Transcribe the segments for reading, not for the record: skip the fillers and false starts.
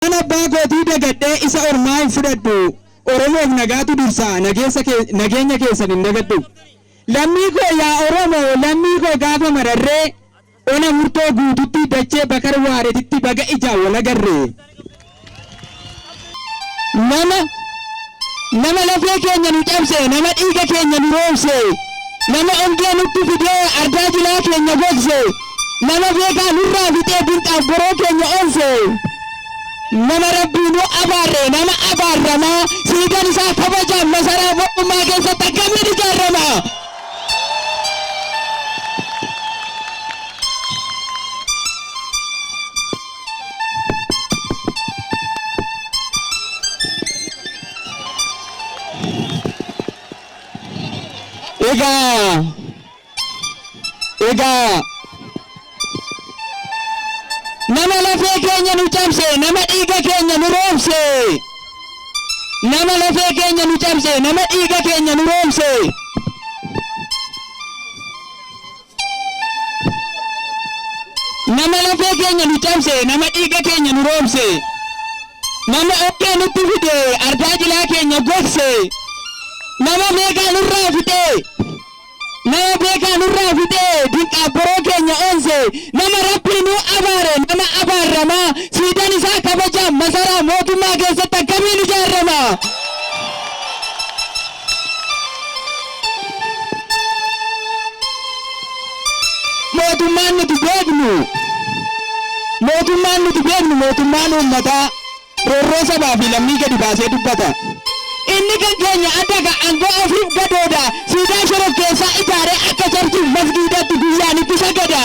Kan abbaa kootii dagadhee isa ormaa hin fudhadhu. Oromoof nagaatu dursa, nageenya keessan hin dagadhu. Lammii koo yaa Oromoo, lammii koo gaafa mararree, ona murtoo guututti dachee Bakar Waaretitti baga ijaan wal agarre. Nama nama lafee keenya nu cabse, nama dhiiga keenya nu roobse, nama ongee nutti fidee ardaa jilaa keenya gogse, nama beekaa nurraa fixee dinqaaf boroo keenya onse, nama Rabbii nu abaarre, nama abaarramaa, siidan isaa kabajaan masaraa mootummaa keessatti akkamiin ijaarrama? Egaa nama lafee keenya nu cabse, nama dhiiga keenya nu roobse, nama lafee keenya nu cabse, nama dhiiga keenya nu roobse. Nama lafee keenya nu cabse, nama dhiiga keenya nu roobse, nama okkee nutti fide, ardaa jilaa keenya gogse, nama beekaa nurraa fixe, nama beekaa nurraa fixe, dinqaaf boroo keenya onse, nama Rabbii nu abaare, nama abaarramaa, siidan isaa kabajaan masaraa mootummaa keessatti akkamiin ijaarrama? Mootummaan nuti beeknu, mootummaan nuti beeknu mootummaan uummataa roorroo sabaa fi lammii gadi baasee dubbata. Inni kan keenya adda ka aangoo ofiif gadooda, siidaa shororkeessaa ijaaree akka charchiif masgiidatti guyyaan itti sagada.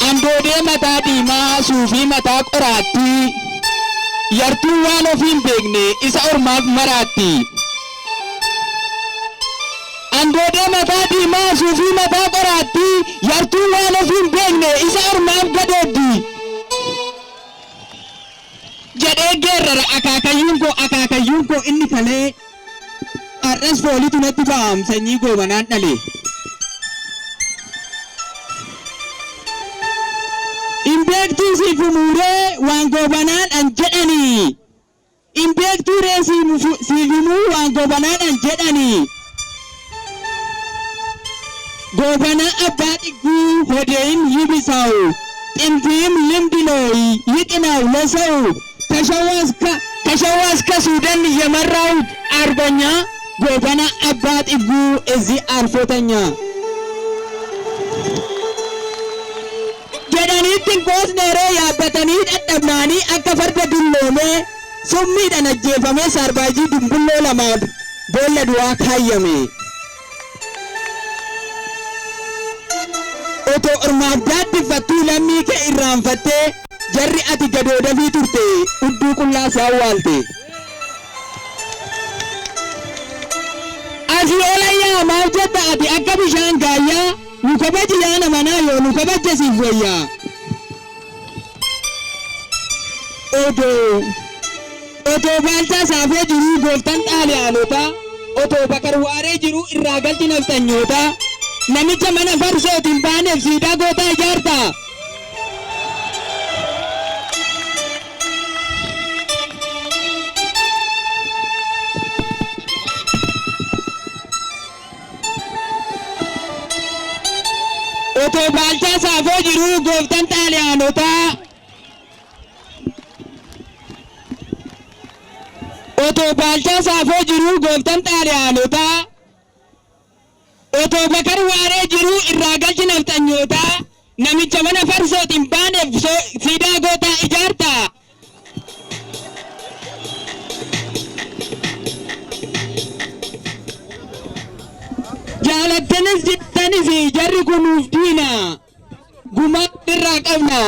Andoodee mataa diimaa, suufii mataa qoraattii, yartuu waan ofii hin beekne isa ormaaf maraatti. Andoodee mataa diimaa, suufii mataa qoraattii, yartuu waan ofii hin beekne isa ormaaf gadooddi. Jedhee geerrara akaakayyuun koo, akaakayyuun koo inni kalee. Har'as foolitu natti ba'aam sanyii Goobanaan dhale. Hin beektuu siif humuuree waan Goobanaadhaan jedhanii. Hin beektuu ree siif himuu waan Goobanaadhaan jedhanii. Goobanaa abbaa xigguu hodeeyim yibisaawu xintiim limdinooyi yiqinaaw lesawu ከሸዋ እስከ ሱዳን የመራው አርበኛ ጎበና አባ ጥጉ እዚህ አርፎተኛ jedhaniitti hin qoosneeree yaabbatanii dadhabnaanii akka farda dulloomee summiidhaan ajjeefamee saarbaajii dumbulloo lamaaf boolla du'aa kaayyame. Otoo ormaaf gaaddiffattuu lammii kee irraanfattee jarri ati gadoodafii turte hudduu qullaa si awwaalte. Asii ol ayyaa maaf jetta ati akka bishaan gaayyaa, nu kabaji yaa namanaa yoo nu kabajje siif wayyaa. Otoo Baalchaa Saafoo jiruu gooftan Xaaliyaanotaa, otoo Bakar Waaree jiruu irraa galchi nafxanyootaa, namicha mana farsootiin baaneef siidaa gootaa ijaartaa. Otoo Baalchaa Saafoo jiruu gooftan Xaaliyaanotaa, otoo Baalchaa Saafoo jiruu gooftan Xaaliyaanotaa, otoo Bakar Waaree jiruu irraa galchi nafxanyootaa, namicha mana farsootiin baaneef siidaa gootaa ijaartaa. Jaalattanis jettanis jarri kun nuuf diina. Gumaa irraa qabna.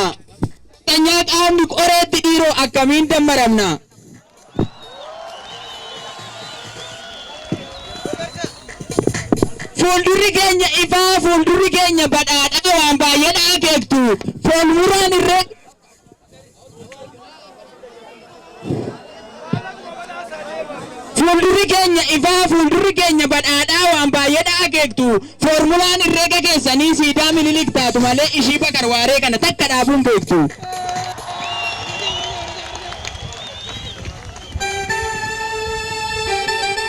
Xanyaa qaamni qoreetti dhiiroo akkamiin dammaramna? Fuuldurri keenya ifaa, fuuldurri keenya badhaadhaa, waan baay'eedha akeektu. Foolmuraan irree Fuuldurri Fuuldurri keenya ifaa, fuuldurri keenya badhaadhaa, waan baay'eedha akeektu. Foormulaan herreega keessanii siidaa Minilik taatu malee ishii Bakar Waaree kana takka dhaabuun beektu.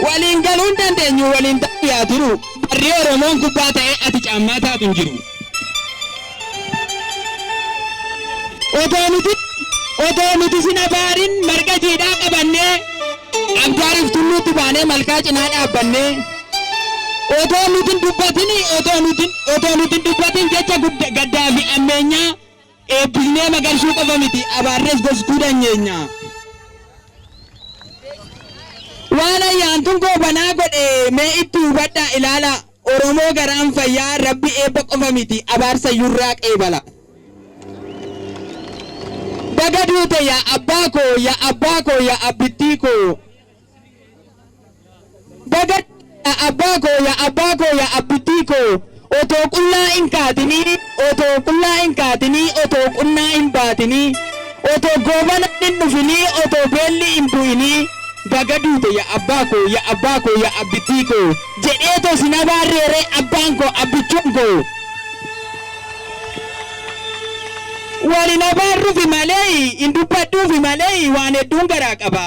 Waliin galuu hin dandeenyu, waliin ta'uu yaa turu. Barri Oromoon kubbaa ta'ee ati caammaa taatu hin jiru. Otoo nuti sin abaarin marga jiidhaa qabannee, Abdaariif Tulluutti baanee malkaa cinaa dhaabbannee, otoo nuti hin dubbatin otoo nuti hin dubbatin jecha gaddaa fi ammeenyaa eebbisnee magarsuu qofa miti, abaarrees gogsuu dandeenya. Waan Ayyaantuun Goobanaa godhe mee itti hubadhaa ilaala. Oromoo garaan fayyaa Rabbi eebba qofa miti, abaarsa yurraa qeebala. Baga duute yaa abbaa koo, yaa abbaa koo, yaa abbittii koo. Baga yaa abbaa koo, yaa abbaa koo, yaa abbittii koo. Otoo qullaa hin kaatinii, otoo qullaa hin kaatinii, otoo qunnaa hin baatinii, otoo Goobanaan hin dhufinii, otoo beelli hin bu'inii. Baga duute yaa abbaa koo, yaa abbaa koo, yaa abbittii koo. Jedheetoo sin abaarreeree abbaan koo, abbichuun koo. Waliin abaarruufi malee, hin dubbadhuufi malee, waan hedduun garaa qaba.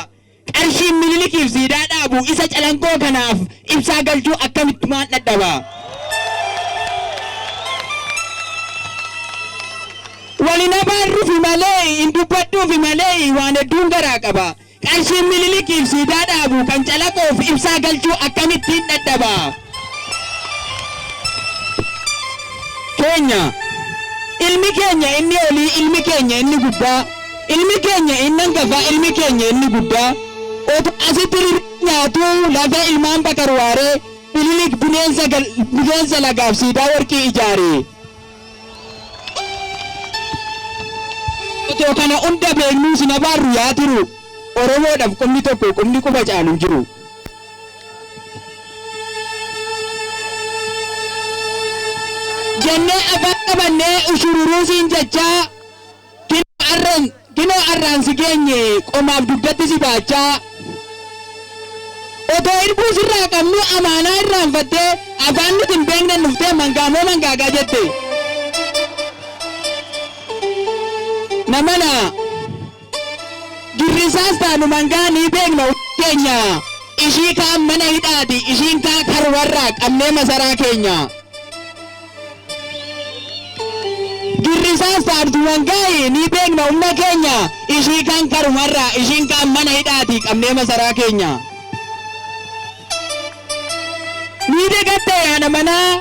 Qarshiin Minilikiif siidaa dhaabu, isa Calanqoo kanaaf ibsaa galchuu akkamitti maal dhadhaba? Waliin abaarruufi malee, hin dubbadhuufi malee, waan hedduun garaa qaba. Qarshiin Minilikiif siidaa dhaabu, kan Calanqoof ibsaa galchuu akkamittiin dhadhaba? Keenya ilmi keenya inni olii, ilmi keenya inni gubbaa, ilmi keenya inni hangafaa, ilmi keenya inni guddaa otoo asitti nyaatu lafa ilmaan Bakar Waaree, Minilik bineensa lagaaf siidaa warqii ijaare. Otoo kana hunda beeknuu sin abaarru yaa turu. Oromoodhaaf qubni tokko qubni quba caalu hin jiru. Jennee afaan qabannee ushururuu siin jechaa, kinoo arraan si geenye qomaaf dugdatti si baachaa. Otoo irbuu sirraa qabnu amaanaa irraanfattee, afaan nuti hin beekne dhuftee mangaamoo mangaagaa jette. Namana girrisaas taanu mangaa ni beekna keenya, ishii kaan mana hidhaati, ishiin kaan karwarraa qabnee masaraa keenya. Girrisaas taatu mangaayi ni beekna humna keenya, ishii kaan karumarraa, ishiin kaan mana hidhaati qabnee masaraa keenya. Ni dagatte yaada manaa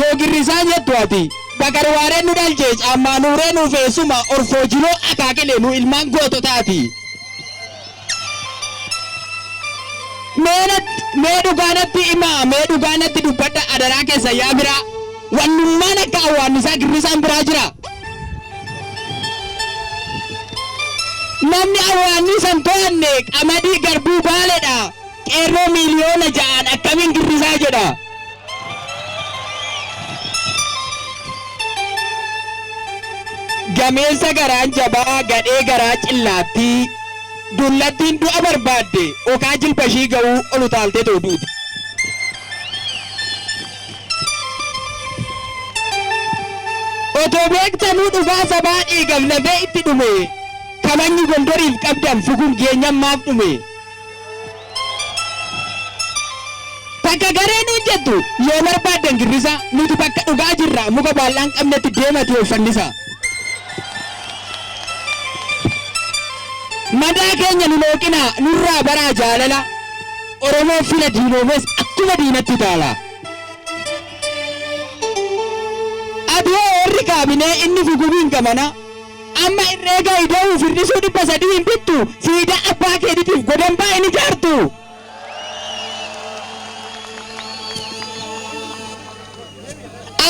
yoo girrisaa jettu ati. Bakar Waareen nu dhalche, caammaa nuuree nuuf eessuma, orfoo jiroo akaakilee nu ilmaan goototaati. Mee dhugaa natti himaa, mee dhugaa natti dubbadha adaraa keessa yaa biraa. Wannummaan akka awwaannisaa girrisaan biraa jira. Namni awwaannisa hin to'anne qamadii garbuu Baaleedha. Qeerroo 6 miiliyoona akkamiin girrisaa jedha. Gameessa garaan jabaa, gadhee garaa cillaattii, dullattiin du'a barbaadde okaa jilba ishii ga'uu ol utaaltee too duuti. Otoo beektanuu dhugaa sabaa dhiigaf lafee itti dhume, kabajni Gondoriif qabdan fugun geenyan maaf dhume? Takka garee nuun jettu yoo barbaaddan girrisa, nuti bakka dhugaa jirra, muka baallaa qabnetti deemati ol fannisa. Madaa keenya nu looqinaa, nurraa baraa jaalala. Oromoo fila diinoomes akkuma diinatti taala. Ati hoo warri kaabinee inni fugubiin gamana, amma herreega ida'uuf hir'isuu 300 hin bittu, siidaa abbaa keetiitiif godambaa hin ijaartu.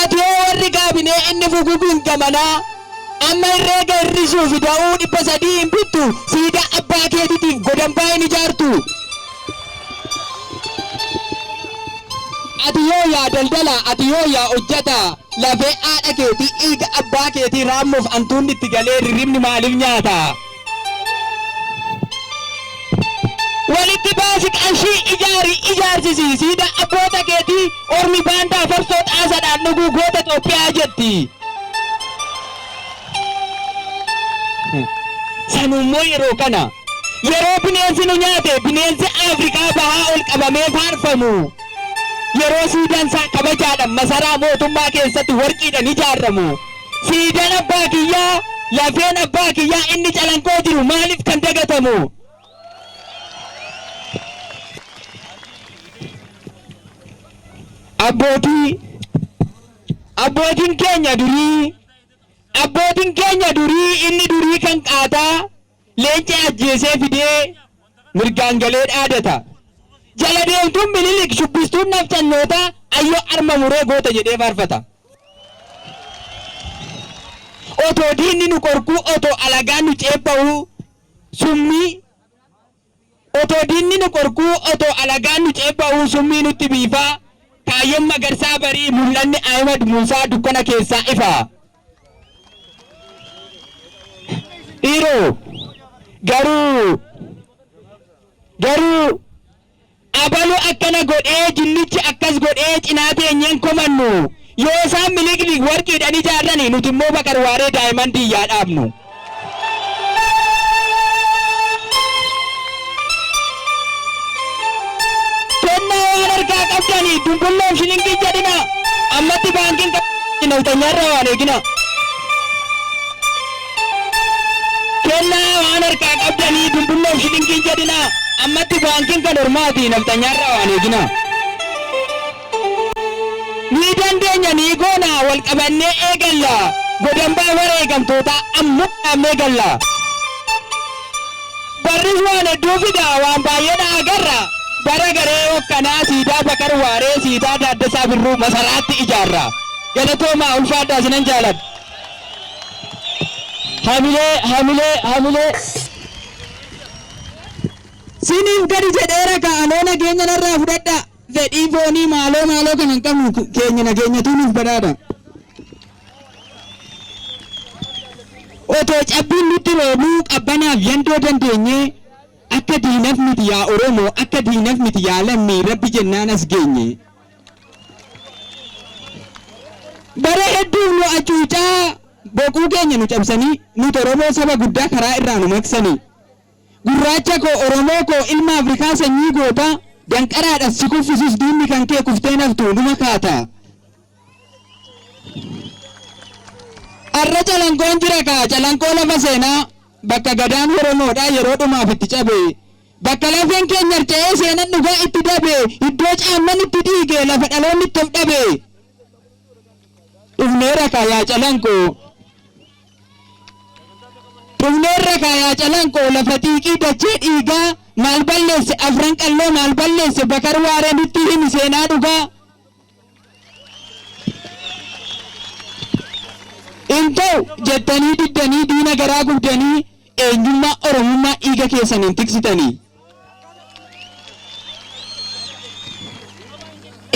Ati hoo warri kaabinee inni fugubiin gamanaa, amma herreega hir'isuuf ida'uu 300 hin bittu, siidaa abbaa keetiitiif godambaa hin ijaartu. Ati yoo yaa daldala, ati yoo yaa hojjetaa, lafee haadha keetii, dhiiga abbaa keetii raammuuf hantuunni itti galee rirribni maaliif nyaata? Walitti baasi qarshii, ijaari, ijaarsisi siidaa abboota keetii. Ormi baandaa farsoo xaasaadhaan dhuguu goota Itoophiyaa jetti. Sanummoo yeroo kana, yeroo bineensi nu nyaate, bineensi Afrikaa bahaa ol qabamee faarfamu, yeroo siidaan isaa kabajaadhaan masaraa mootummaa keessatti warqiidhaan ijaaramu, siidaan abbaa kiyyaa, lafeen abbaa kiyyaa inni Calanqoo jiru maaliif kan dagatamu? Abbootiin keenya durii, inni durii kan qaataa leenca ajjeesee fidee mirgaan galee dhaadata. Jala deemtuun Minilik, shubbistuun nafxanyoota ayyoo arma muree goota jedhee faarfata. Otoo diinni nu qorkuu, otoo alagaan nu ceebba'uu summii, otoo diinni nu qorkuu, otoo alagaan nu ceebba'uu summii nutti biifaa, kaayyoon Magarsaa Barii, mul'anni Ahimad Muusaa dukkana keessaa ifa. Dhiiroo, garuu abalu akkana godhee, jinnichi akkas godhee cinaa teenyeen komannu. Yoo isaan Minilik warqiidhaan ijaarrani, nuti immoo Bakar Waaree diamondii yaa dhaabnu. Kennaa waan harkaa qabdanii dungulloof shilingii jedhina. Ammatti baankiin nafxanyaarraa waan eegina. Kennaa waan harkaa qabdanii dungulloof shilingii jedhina. Ammatti baankiin kan ormaati, nafxanyaarraa waan eegina. Ni dandeenya, ni goona, wal qabannee eegalla. Godambaa wareegamtoota ammoo dhaabnee galla. Barris waan hedduu fida, waan baay'eedha agarra. Bara garee hokkanaa siidaa Bakar Waaree, siidaa Daaddasaa Birruu masaraatti ijaarra. Galatoomaa, ulfaadhaa, sinan jaaladha. Hamilee, hamilee, hamilee. Siniif gadi jedheera ka'anoo nageenya narraa fudhadha. Fedhii foonii maaloo maaloo kan hin qabnu keenya nageenyatu nuuf badhaadha. Otoo cabbiin nutti roobuu qabbanaaf yandoo dandeenye, akka diinaf miti yaa Oromoo, akka diinaf miti yaa lammii, Rabbi jennaan as geenye. Bara hedduuf nu acuucaa boquu keenya nu cabsanii, nuti Oromoo saba guddaa karaa irraa nu maqsanii. Gurraacha koo, Oromoo koo, ilma Afrikaa sanyii gootaa, danqaraadha si kuffisus diinni kan kee kuftee naftu numa kaata. Arra Calanqoon jira kaa, Calanqoo lafa seenaa, bakka gadaan Oromoodha yeroo dhumaaf itti cabe. Bakka lafeen keenya harca'ee seenan dhugaa itti dabe, iddoo caamman itti dhiige, lafa dhaloonni itti of dhabe. Dhufneera kaa yaa Calanqoo. Dhufneerra kaa yaa Calanqoo, lafa xiiqii, dachee dhiigaa. Maal balleesse Afran Qalloo, maal balleesse Bakar Waaree, nutti himi seenaa dhugaa. In ta'u jettanii diddanii, diina garaa gubdanii, eenyummaa Oromummaa dhiiga keessaniin tiksitanii.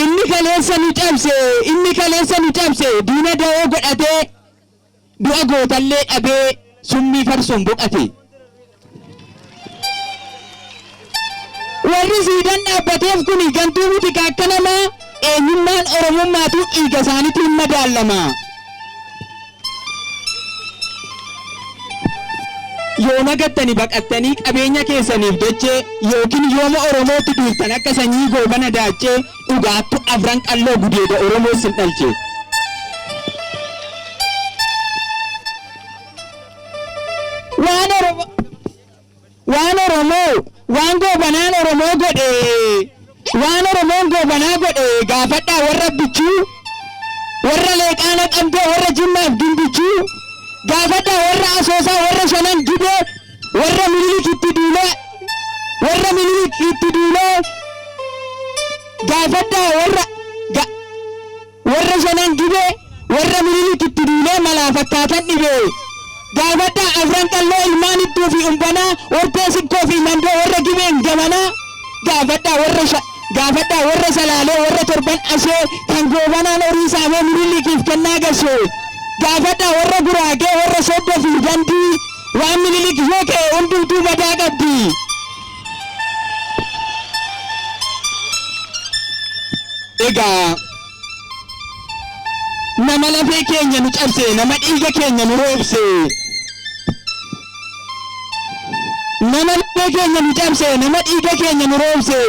Inni kaleessa nu cabse, inni kaleessa nu cabse diina da'oo godhatee, du'a gootallee dhabee summii farsoon boqate. Warri siidan dhaabbateef kuni gantuu miti akka namaa, eenyummaan Oromummaatu dhiiga isaaniitiin madaalama. Yooma gattani baqattanii qabeenya keessaniif dachee, yookiin yooma Oromootti duultan akka sanyii Goobana Daaccee, dhugaattu Afran Qalloo gudeeda Oromoo sin dhalche. Waan Oromoo, waan Goobanaan Oromoo godhe, waan Oromoon Goobanaa godhe gaafadhaa warra Bichuu, warra Leeqaa Naqamtee, warra Jimmaaf Gimbichuu gaafadhaa, warra Asoosaa, warra Shanan Gibee, warra Minilik itti duulee, warra Minilik itti duulee gaafadhaa, warra Shanan Gibee, warra Minilik itti duulee malaa fakkaatan dhibee gaafadhaa, Afran Qalloo ilmaan Ittuu fi Umbanaa, Hortee, Sikkoo fi Mandoo, warra Gibeen gamanaa gaafadhaa, warra gaafadhaa, warra Salaalee, warra Torban Ashee kan Goobanaan horii saamee Minilikiif kennaa gashee gaafadhaa, warra Guraagee, warra Soddoo fi Dandii, waan Minilik yoo ka'e hundumtuu badaa qabdi. Egaa nama lafee keenya nu cabse, nama dhiiga keenya nu roobse, nama lafee keenya nu cabse, nama dhiiga keenya nu roobse.